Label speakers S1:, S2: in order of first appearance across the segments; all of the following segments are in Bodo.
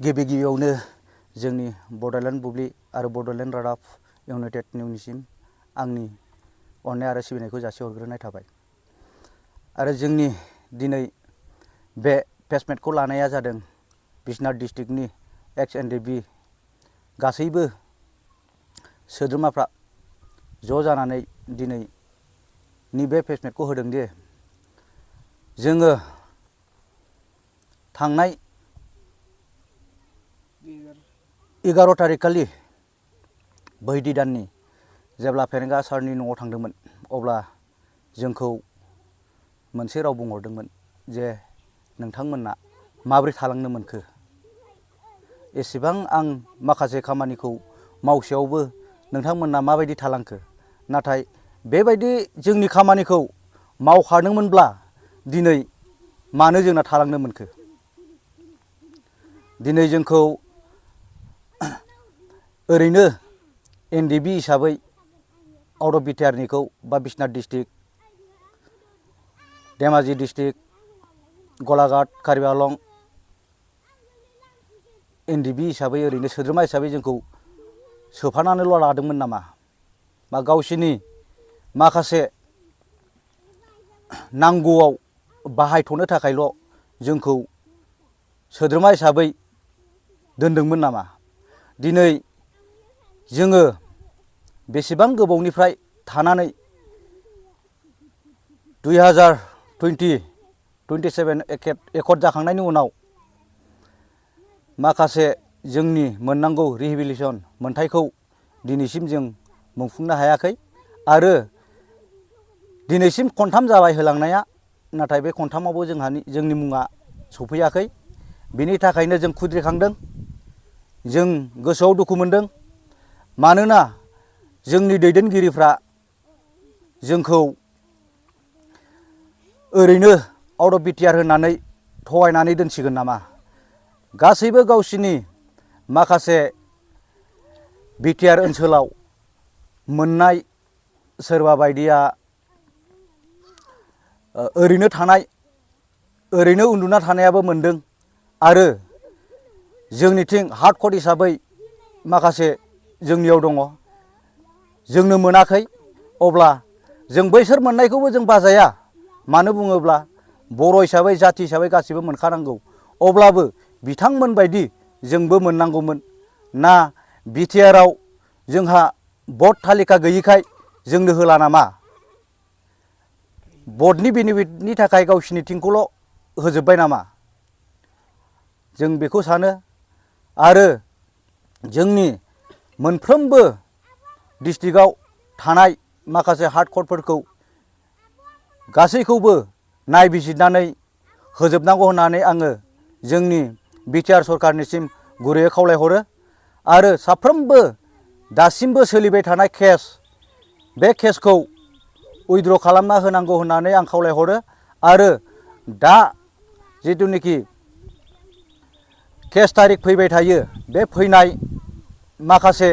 S1: गिबियावनो जोंनि बड'लेण्ड बुब्लि आरो बड'लेण्ड रादाब इउनाइटेड निउसनिसिम आंनि अननाय आरो सिबिनायखौ जासिहरग्रोनाय थाबाय। आरो जोंनि दिनै बे प्रेसमिटखौ लानाया जादों बिश्वनाथ डिस्ट्रिक्टनि एक्स-NDFB गासैबो सोद्रोमाफ्रा ज' जानानै दिनैनि बे प्रेसमिटखौ होदों दि जोङो थांनाय 11 तारिख खालि बैदि दाननि जेब्ला फेरेंगा सारनि न'आव थांदोंमोन अब्ला जोंखौ मोनसे राव बुंहरदोंमोन जे नोंथांमोना माबोरै थालांनो मोनखो, एसेबां आं माखासे खामानिखौ मावसेयावबो नोंथांमोना माबायदि थालांखो, नाथाय बेबायदि जोंनि खामानिखौ मावखादोंमोनब्ला दिनै मानो जोंना थालांनो मोनखो। दिनै जोंखौ ओरैनो NDFB हिसाबै आउट अफ बिटिआरनिखौ बा Biswanath district, Dhemaji district, Golaghat, Karbi Anglong NDFB हिसाबै ओरैनो सोद्रोमा हिसाबै जोंखौ सोफानानैल' लादोंमोन नामा, बा गावसोरनि माखासे नांगौआव बाहायथ'नो थाखायल' जोंखौ सोद्रोमा हिसाबै दोनदोंमोन नामा। दिनै जोङो बेसेबां गोबावनिफ्राय थानानै 2027 एकर्ड जाखांनायनि उनाव माखासे जोंनि मोननांगौ रिहेबिलिटेसन मोनथायखौ दिनैसिम जों मोनफुंनो हायाखै। आरो दिनैसिम खनथाम जाबाय होलांनाया, नाथाय बे खनथामावबो जोंनि मुङा सफैयाखै। बेनि थाखायनो जों खुद्रिखांदों, जों गोसोआव दुखु मोनदों। मानोना जोंनि दैदेनगिरिफ्रा जोंखौ ओरैनो आउट अफ बिटिआर होननानै थगायनानै दोनसिगोन नामा। गासैबो गावसिनि माखासे बिटिआर ओनसोलाव मोननाय सोरबा बायदिया ओरैनो थानाय, ओरैनो उन्दुना थानायाबो मोनदों। आरो जोंनिथिं हार्ड कड हिसाबै माखासे जोंनियाव दङ, जोंनो मोनाखै। अब्ला जों बैसोर मोननायखौबो जों बाजाया, मानो बुङोब्ला बर' हिसाबै जाथि हिसाबै गासिबो मोनखानांगौ। अब्लाबो बिथांमोन बायदि जोंबो मोननांगौमोन ना। बिटिआरआव जोंहा भट तालिका गैयिखाय जोंनो होला नामा, भटनि बेनिफिटनि थाखाय गावसिनिथिंखौल' होजोब्बाय नामा, जों बेखौ सानो। आरो जोंनि मोनफ्रोमबो डिस्ट्रिक्टआव थानाय माखासे हार्ड क'डफोरखौ गासैखौबो नायबिजिरनानै होजोबनांगौ होननानै आङो जोंनि बिटिआर सरकारनिसिम गुरैयै खावलायहरो। आरो साफ्रोमबो दासिमबो सोलिबाय थानाय केस, बे केसखौ उइद्र' खालामना होनांगौ होननानै आं खावलायहरो। आरो दा जिथुनिखि केस तारिख फैबाय थायो, बे फैनाय माखासे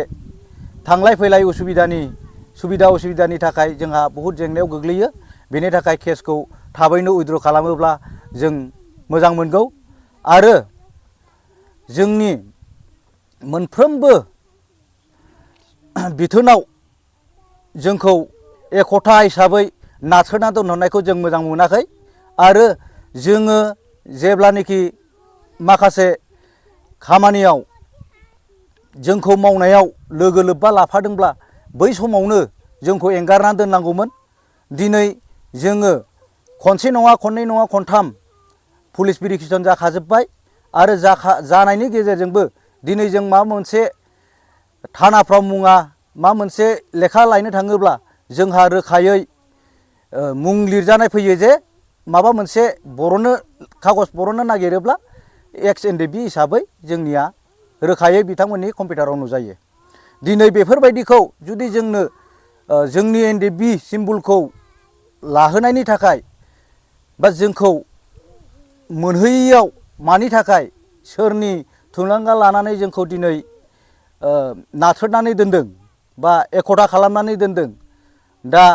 S1: थांलाय फैलाय उसुबिदानि थाखाय जोंहा बहुद जेंनायाव गोग्लैयो। बेनि थाखाय केसखौ थाबैनो उइद्र' खालामोब्ला जों मोजां मोनगौ। आरो जोंनि मोनफ्रोमबो बिथोनाव जोंखौ एकता हिसाबै नाथ्रोना दोनहरनायखौ जों मोजां मोनाखै। आरो जोङो जेब्लानोखि माखासे खामानियाव जोंखौ मावनायाव लोगो लोब्बा लाफादोंब्ला बै समावनो जोंखौ एंगारनानै दोननांगौमोन। दिनै जोङो खनसे नङा, खननै नङा, खनथाम पुलिस भेरिफिकेसन जाखाजोब्बाय। आरो जानायनि गेजेरजोंबो दिनै जों माबा मोनसे थानाफ्राव मुङा माबा मोनसे लेखा लायनो थाङोब्ला जोंहा रोखायै मुं लिरजानाय फैयो जे माबा मोनसे कागज बरननो नागिरोब्ला एक्स-NDFB हिसाबै जोंनिया रोखायै बिथांमोननि कम्पिउटाराव नुजायो। दिनै बेफोरबायदिखौ जुदि जोंनो जोंनि NDFB सिम्बलखौ लाहोनायनि थाखाय बा जोंखौ मोनहैयैयाव मानि थाखाय, सोरनि थुलुंगा लानानै जोंखौ दिनै नाथ्रोदनानै दोनदों बा एकता खालामनानै दोनदों। दा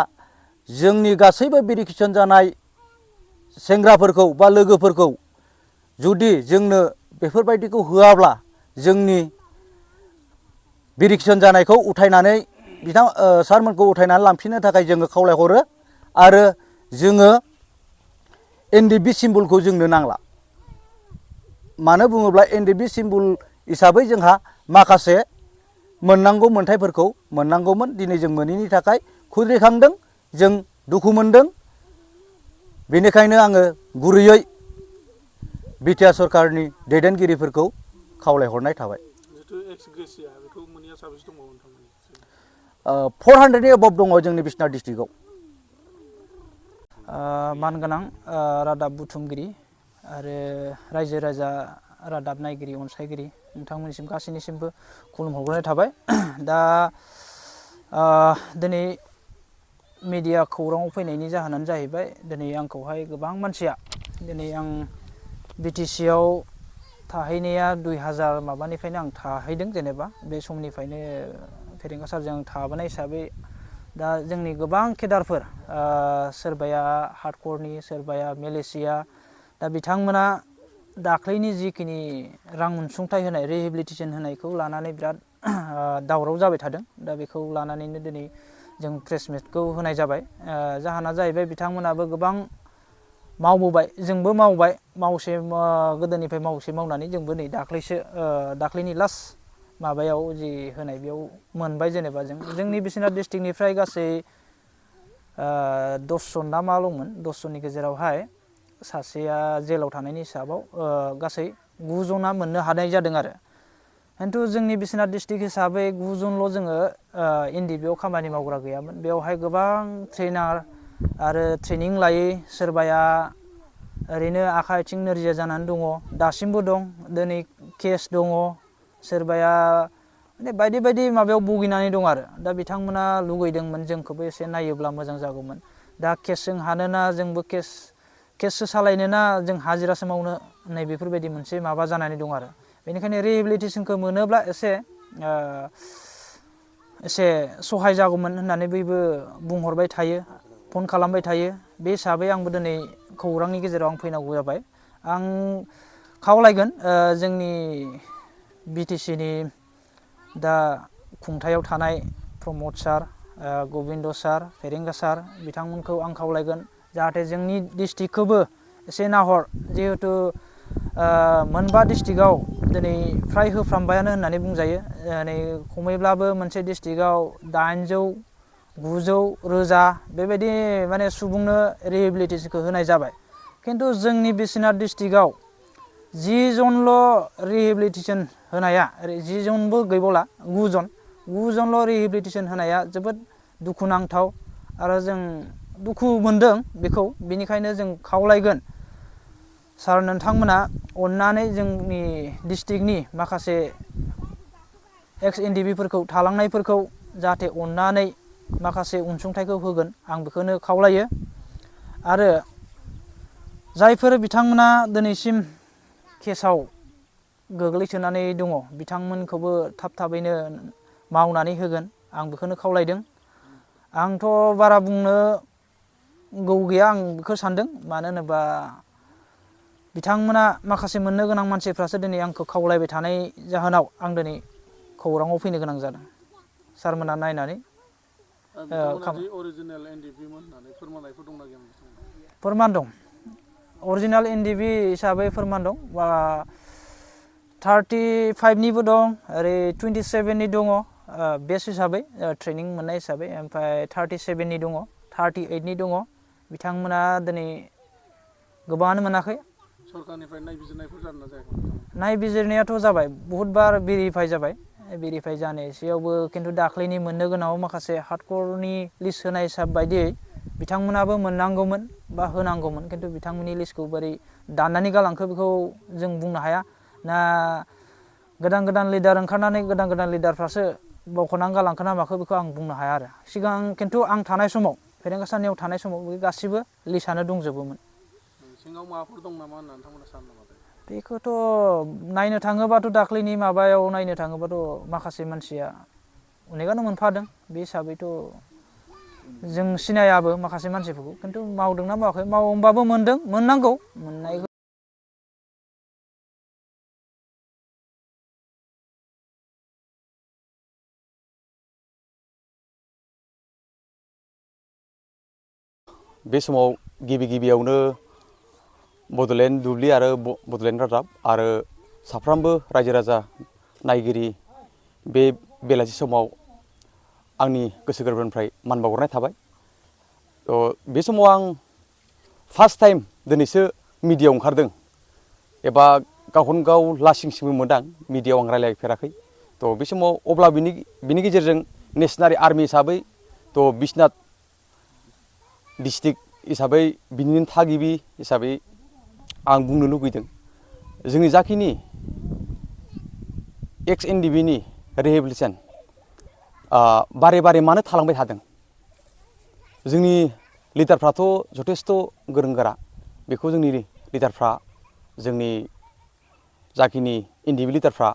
S1: जोंनि गासैबो भेरिफिकेसन जानाय सेंग्राफोरखौ बा लोगोफोरखौ जुदि जोंनो बेफोरबायदिखौ होआब्ला जोंनि भेरिफिकेसन जानायखौ उथायनानै सारमोनखौ उथायनानै लांफिननो थाखाय जोङो खावलायहरो आरो जोङो NDB सिम्बलखौ जोंनो नांला मानो बुङोब्ला NDB सिम्बल हिसाबै जोंहा माखासे मोननांगौ मोन्थायफोरखौ मोननांगौमोन दिनै जों मोनैनि थाखाय खुद्रिखांदों जों दुखु मोनदों बेनिखायनो आङो गुरैयै बिटिआर सरकारनि दैदेनगिरिफोरखौ खावलायहरनाय थाबाय।
S2: जिथु एक्स ग्रेसिया बेखौ मोनैया साबेसे दंबावो नोंथांमोननि?
S1: 400नि एबभ दङ जोंनि बिश्वनाथ डिस्ट्रिक्टआव।
S3: मानगोनां रादाब बुथुमगिरि आरो रायजो राजा रादाब नायगिरि अनसायगिरि नोंथांमोननिसिम गासैनिसिमबो खुलुमहरनाय थाबाय। दा दिनै मिडिया खौराङाव फैनायनि जाहोनानो जाहैबाय दिनै आंखौहाय गोबां मानसिया दिनै आं BTC आव थाहैनाया 2000 माबानिफ्रायनो आं थाहैदों जेनेबा बे समनिफ्रायनो फेरेंगा सारजों थाबोनाय हिसाबै दा जोंनि गोबां केडारफोर सोरबाया हार्डकरनि सोरबाया मेलेसिया दा बिथांमोना दाख्लैनि जिखिनि रां अनसुंथाइ होनाय रिहेबिलिटेसन होनायखौ लानानै बिराद दावराव जाबाय थादों। दा बेखौ लानानैनो दिनै जों प्रेस मिटखौ होनाय जाबाय। जाहोना जाहैबाय बिथांमोनाबो गोबां मावबोबाय जोंबो मावबाय गोदोनिफ्राय मावनानै जोंबो नै दाख्लैनि लास्ट माबायाव जि होनाय बेयाव मोनबाय जेनेबा जोंनि बिश्वनाथ डिस्ट्रिक्टनिफ्राय गासै 10 जन ना माल'मोन 10 जननि गेजेरावहाय सासेया जेलाव थानायनि हिसाबाव गासै 9 जना मोननो हानाय जादों आरो खिन्थु जोंनि बिश्वनाथ डिस्ट्रिक्ट हिसाबै 9 जनल' जोङो NDB आव खामानि मावग्रा गैयामोन। बेवहाय गोबां ट्रेनार आरो ट्रेनिं लायै सोरबाया ओरैनो आखाइ आथिं नोरजिया जानानै दङ दासिमबो दं दिनै केस दङ सोरबाया माने बायदि बायदि माबायाव भुगिनानै दं आरो दा बिथांमोना लुगैदोंमोन जोंखौबो एसे नायोब्ला मोजां जागौमोन। दा केसजों हानोना जोंबो केससो सालायनोना जों हाजिरासो मावनो होननाय बेफोरबायदि मोनसे माबा जानानै दं आरो बेनिखायनो रिहेबिलिटेसनखौ मोनोब्ला एसे सहाय जागौमोन होननानै बयबो बुंहरबाय थायो फन खालामबाय थायो। बे हिसाबै आंबो दिनै खौरांनि गेजेराव आं फैनांगौ जाबाय। आं खावलायगोन जोंनि BTCनि दा खुंथायाव थानाय प्रमद सार गबिन्द सार फेरेंगा सार बिथांमोनखौ आं खावलायगोन जाहाथे जोंनि डिस्ट्रिक्टखौबो एसे नाहर जिहेथु मोनबा डिस्ट्रिक्टआव दिनै फ्राय होफ्रामबायानो होननानै बुंजायो। नै खमैब्लाबो मोनसे डिस्ट्रिक्टआव 800 900 रोजा बेबायदि माने सुबुंनो रिहेबिलिटेसनखौ होनाय जाबाय खिन्थु जोंनि बिश्वनाथ डिस्ट्रिक्टआव 10 जनल' रिहेबिलिटेसन होनाया 10 जनबो गैबावला 9 जनल' रिहेबिलिटेसन होनाया जोबोद दुखुनांथाव आरो जों दुखु मोनदों बेखौ बेनिखायनो जों खावलायगोन सार नोंथांमोना अननानै जोंनि डिस्ट्रिक्टनि माखासे Ex-NDFB थालांनायफोरखौ जाहाथे अननानै माखासे अनसुंथाइखौ होगोन आं बेखौनो खावलायो आरो जायफोर बिथांमोना दिनैसिम केसाव गोग्लैसोनानै दङ बिथांमोनखौबो थाबैनो मावनानै होगोन आं बेखौनो खावलायदों। आंथ' बारा बुंनो गैया आं बेखौ सानदों मानो होनोबा बिथांमोना माखासे मोननो गोनां मानसिफ्रासो दिनै आंखौ खावलायबाय थानाय जाहोनाव आं दिनै खौराङाव फैनो गोनां जादों। सारमोना नायनानै
S2: अरिजिनेल NDB मोन होननानै फोरमानलाइफोर दंना गैया?
S3: फोरमान दं अरिजिनेल NDB हिसाबै फोरमान दं 35निबो दं ओरै 27नि दङ बेस हिसाबै ट्रेनिं मोननाय हिसाबै ओमफ्राय 37नि दङ 38नि दङ बिथांमोना दिनै गोबाङानो मोनाखै।
S2: सरकारनिफ्राय नायबिजिरनायफोर जादोंना जायाखै?
S3: नायबिजिरनायाथ' जाबाय बहुतबार भेरिफाइ जाबाय भेरिफाइ जानायसेयावबो खिन्थु दाख्लैनि मोननो गोनाङाव माखासे हार्डकरनि लिस्ट होनाय हिसाब बायदियै बिथांमोनाबो मोननांगौमोन बा होनांगौमोन खिन्थु बिथांमोननि लिस्टखौ बोरै दाननानै गालांखो बेखौ जों बुंनो हाया ना गोदान लिडार ओंखारनानै गोदान लिडारफ्रासो बख'नानै गालांखो ना माखो बेखौ आं बुंनो हाया आरो सिगां खिन्थु आं थानाय समाव फेरेंगा सारनियाव थानाय समाव बे गासिबो लिस्टआनो दंजोबोमोन।
S2: सिङाव माबाफोर दं नामा होनना नोंथांमोना सानो नामा?
S3: बेखौथ' नायनो थाङोबाथ' दाख्लैनि माबायाव नायनो थाङोबाथ' माखासे मानसिया अनेकानो मोनफादों बे हिसाबैथ' जों सिनायाबो माखासे मानसिफोरखौ खिन्थु मावदोंना मावाखै मावोबाबो मोनदों मोननांगौ मोननाय
S1: बे समाव गिबियावनो बड'लेण्ड दुब्लि आरो बड'लेण्ड रादाब आरो साफ्रोमबो रायजो राजा नायगिरि बे बेलासि समाव आंनि गोसो गोरबोनिफ्राय मान बावहरनाय थाबाय। बे समाव आं फार्स्ट टाइम दिनैसो मिडियायाव ओंखारदों एबा गावखौनो गाव लासिं सिंबो मोनदां मिडियायाव आं रायज्लायफेराखै। बे समाव अब्ला बिनि गेजेरजों नेशनेल आर्मि हिसाबै बिश्वनाथ डिस्ट्रिक्ट हिसाबै बिनिनो थागिबि हिसाबै आं बुंनो लुगैदों जोंनि जाखिनि Ex-NDFB नि रिहेबिलिटेसन बारे बारे मानो थालांबाय थादों। जोंनि लिडारफ्राथ' जथेस्थ' गोरों गोरा, बेखौ जोंनि लिडारफ्रा जोंनि जाखिनि NDFB लिडारफ्रा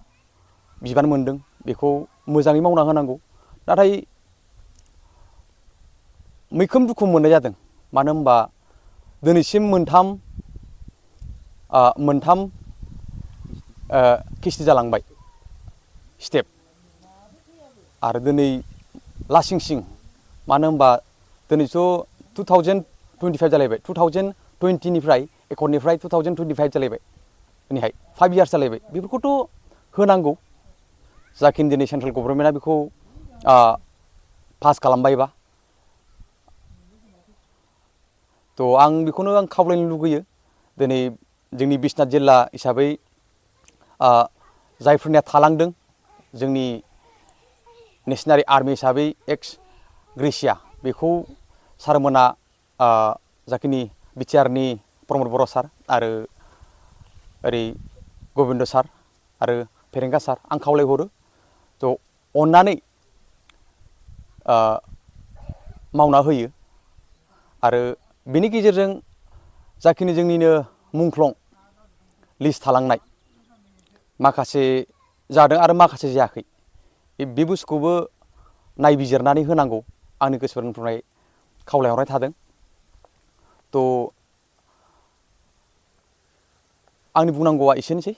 S1: बिबान मोनदों बेखौ मोजाङै मावना होनांगौ। नाथाय मैखोम दुखु मोननाय जादों, मानो होनबा दिनैसिम मोनथाम किस्ति जालांबाय स्टेप आरो दिनै लासिं सिं, मानो होनबा दिनैथ' 2025 जालायबाय, 2020निफ्राय एकर्डनिफ्राय 2025 जालायबाय, दिनैहाय 5 इयार्स जालायबाय। बेफोरखौथ' होनांगौ, जाखिनि दिनै सेन्ट्रेल गभर्नमेन्टआ बेखौ पास खालामबायबा। आं बेखौनो खावलायनो लुगैयो दिनै जोंनि बिश्वनाथ जिल्ला हिसाबै जायफोरनिया थालांदों, जोंनि नेशनेल आर्मि हिसाबै एक्स-ग्रेसिया बेखौ सारमोना जाखिनि बिटिआरनि प्रमद बर' सार आरो ओरै गबिन्द सार आरो फेरेंगा सार, आं खावलायहरो अननानै मावना होयो आरो बेनि गेजेरजों जाखिनि जोंनिनो मुंख्लं लिस्ट थालांनाय माखासे जादों आरो माखासे जायाखै, बे बुस्थुखौबो नायबिजिरनानै होनांगौ आंनि गोसोनिफ्राय खावलायहरनाय थादों। आंनि बुंनांगौआ एसेनोसै।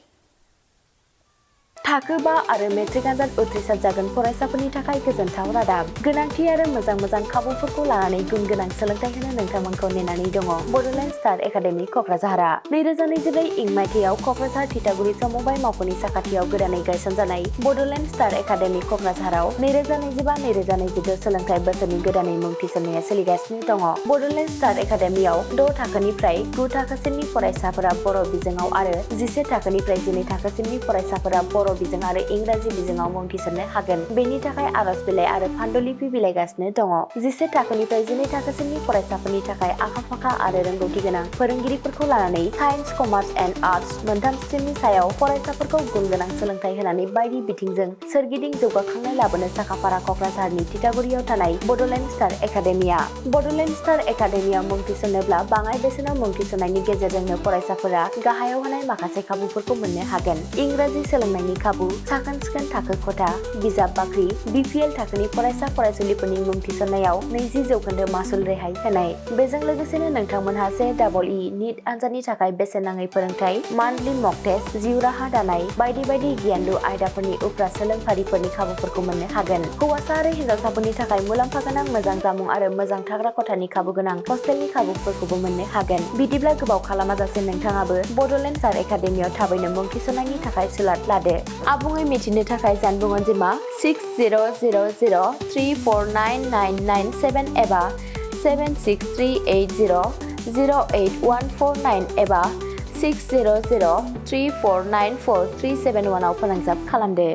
S4: थाखो 5 आरो मेट्रिक आनजाद उथ्रिसार जागोन फरायसाफोरनि थाखाय गोजोनथाव रादाब। गोनांथि आरो मोजां खाबुफोरखौ लानानै गुन गोनां सोलोंथाइ होनो नोंथांमोनखौ नेनानै दङ बड'लेण्ड स्टार एकाडेमि क'क्राझारआ। 2024 इं मायथाइयाव क'क्राझार थिथागुरि समबाय मावख'नि साखाथियाव गोदानै गायसनजानाय बड'लेण्ड स्टार एकाडेमि क'क्राझाराव 2025-2026 सोलोंथाइ बोसोरनि गोदानै मुं थिसननाया सोलिगासिनो दङ। बड'लेण्ड स्टार एकाडेमियाव 6 थाखोनिफ्राय 9 थाखोसिमनि फरायसाफोरा बर' बिजोङाव आरो 11 थाखोनिफ्राय 12 थाखोसिमनि फरायसाफोरा बर' बिजों आरो इंराजि बिजोङाव मुं थिसननो हागोन। बेनि थाखाय आर'ज बिलाइ आरो फान्डुलिपि बिलाइगासिनो दङ। 11 थाखोनिफ्राय 12 थाखोसिमनि फरायसाफोरनि थाखाय आखा-फाखा आरो रोंगौथि गोनां फोरोंगिरिफोरखौ लानानै साइन्स, कमार्स एन्ड आर्टस मोनथाम स्ट्रिमनि सायाव फरायसाफोरखौ गुन गोनां सोलोंथाइ होनानै बायदि बिथिंजों सोरगिदिं जौगाखांनाय लाबोनो साखाफारा क'क्राझारनि थिथागुरियाव थानाय Bodoland star academia. Bodoland star एकाडेमियाव मुं थिसननोब्ला बाङाइ बेसेनाव मुं थिसननायनि गेजेरजोंनो फरायसाफोरा गाहायाव होनाय माखासे खाबुफोरखौ मोननो हागोन। इंराजि सोलोंनायनि खाबु, साखोन-सिखोन थाखो खथा, बिजाब बाख्रि, BPL थाखोनि फरायसा फरायसुलिफोरनि मुं थिसननायाव 20% मासुल रेहाय होनाय। बेजों लोगोसेनो नोंथांमोनहा JEE नीट आनजादनि थाखाय बेसेन नाङै फोरोंथाइ, मान्थलि मक टेस्ट, जिउ राहा दानाय बायदि गियानलु आयदाफोरनि उफ्रा सोलोंफारिफोरनि खाबुफोरखौ मोननो हागोन। हौवासा आरो हिन्जावसाफोरनि थाखाय मुलाम्फा गोनां मोजां जामुं आरो मोजां थाग्रा खथानि खाबु गोनां हस्टेलनि खाबुफोरखौबो मोननो हागोन। बिदिब्ला गोबाव खालामाजासे नोंथाङाबो बड'लेण्ड स्टार एकाडेमियाव थाबैनो मुं थिसननायनि थाखाय सुलाद लादो। आबुङै मिथिनो थाखाय जानबुं अनजिमा 6000349997 एबा 7638008149 एबा 6003494371 आव फोनांजाब खालामदो।